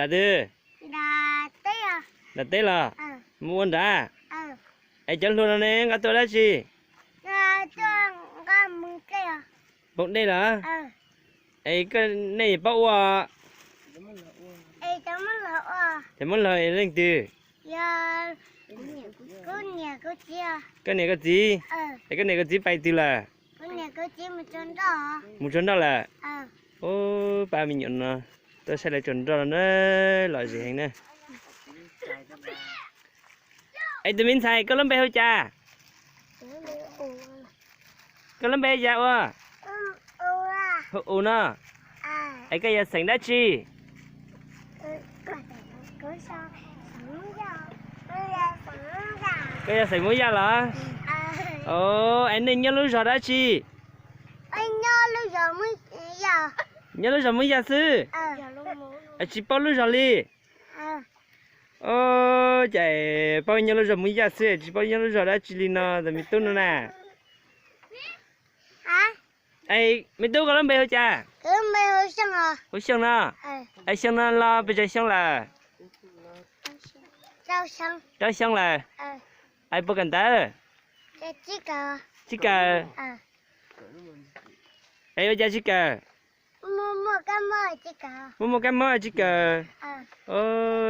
Nram twg? Nram teb los? Mus ua nrad? Es cov hluas no ne nqa tuaj dab tsi? Npoo dej los? Es nej paub ua? Ces muab laug leej twg? Koj niam koj txiv? Es koj niam koj txiv pais twg lawm? Mus tsuag nroj lawm? Ub, pab me nyuam no tuaj saib lawv tsuag nroj no lom zem heev na. Es tus me ntxhais koj lub npe hu cas? Koj lub npe hu cas ua? Hu U no. Es koj yog xeem dab tsi? Koj yog xeem Hmoob Yaj los? Es nej nyob lub zos dab tsi? Nyob lub zos Hmoob Yaj xwb? Es tsis paub lub zos li? Ub, cas paub nyob lub zos Hmoob Yaj xwb tsis paub nyob lub zos dab tsi li no tus me tub no na. Es me tub koj lub npe hu cas? Hu Xyooj no. Es Xyooj no los pes tsawg xyoo lawm? Rau xyoo lawm. Es puas kawm ntawv? Tsis kawm. Es ua cas tsis kawm? Muaj muaj kab mob tsis kawm.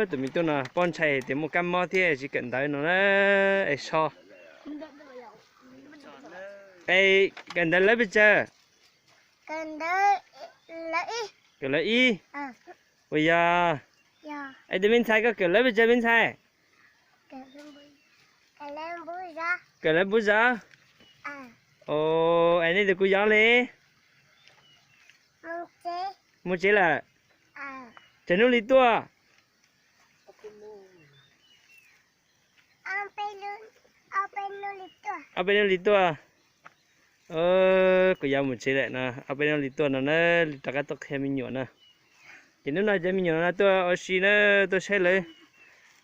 Tus me tub no poj ntshai tias muaj kab mob thiab tsis kawm ntawv no na. Es so, es kawm ntawv lawv pes tsawg? Kawm lawv ib. Ua yog. Es tus me ntxhais koj kawm lawv pes tsawg me ntxhais? Kawm lawv npus zov. Es nej tus kuj yog li? Mus tsev lawm. Tsawg hnub li tuaj? Ob peb hnub li tuaj. Kuv yuav mus tsev lawm no, ob peb hnub li tuaj no na, rov qab tuaj qhia me nyuam no. Ces hnub no cov me nyuam no tuaj ua si na, tuaj saib lawv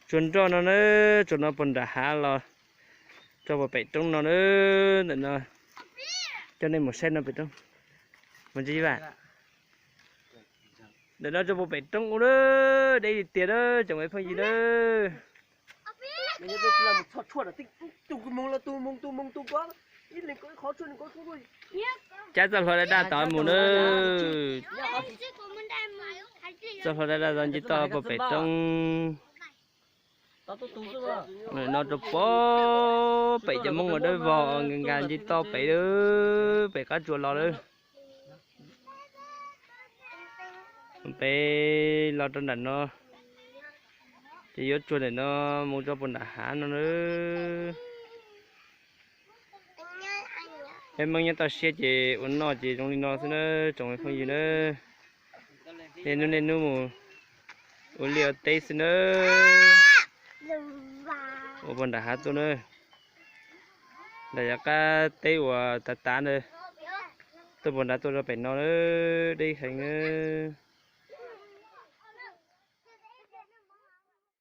tsuag nroj no na, tsuag no puag nram hav los rau puag pem roob no na. Ntawm no coj nej mus saib no pem roob. Mus tsis vaj. Ntawm no rau puag pem roob ub na, deb li tiag na tsoom phooj ywg na. Cab txoj hlua daj daj tod mus na. Txoj hlua daj daj tod nce toj puag pem roob. No rau puag pem cov Hmoob ua dawb vog nka nka nce toj pem, pem qab tsuas los lawm. Peb los rau nram no, ces yuav tsuag ntawm no mus rau puag nram hav no na. Peb Hmoob nyob toj siab ces ua noj ces zoo li no xwb na tsoom phooj ywg na. Niaj hnub niaj hnub mus ua liaj ua teb xwb na. Ua puag nram hav tuaj na. Nram yav qab teb uas tav tav ntawd, tuaj puag nrad tuaj rau pem no na, deb heev na.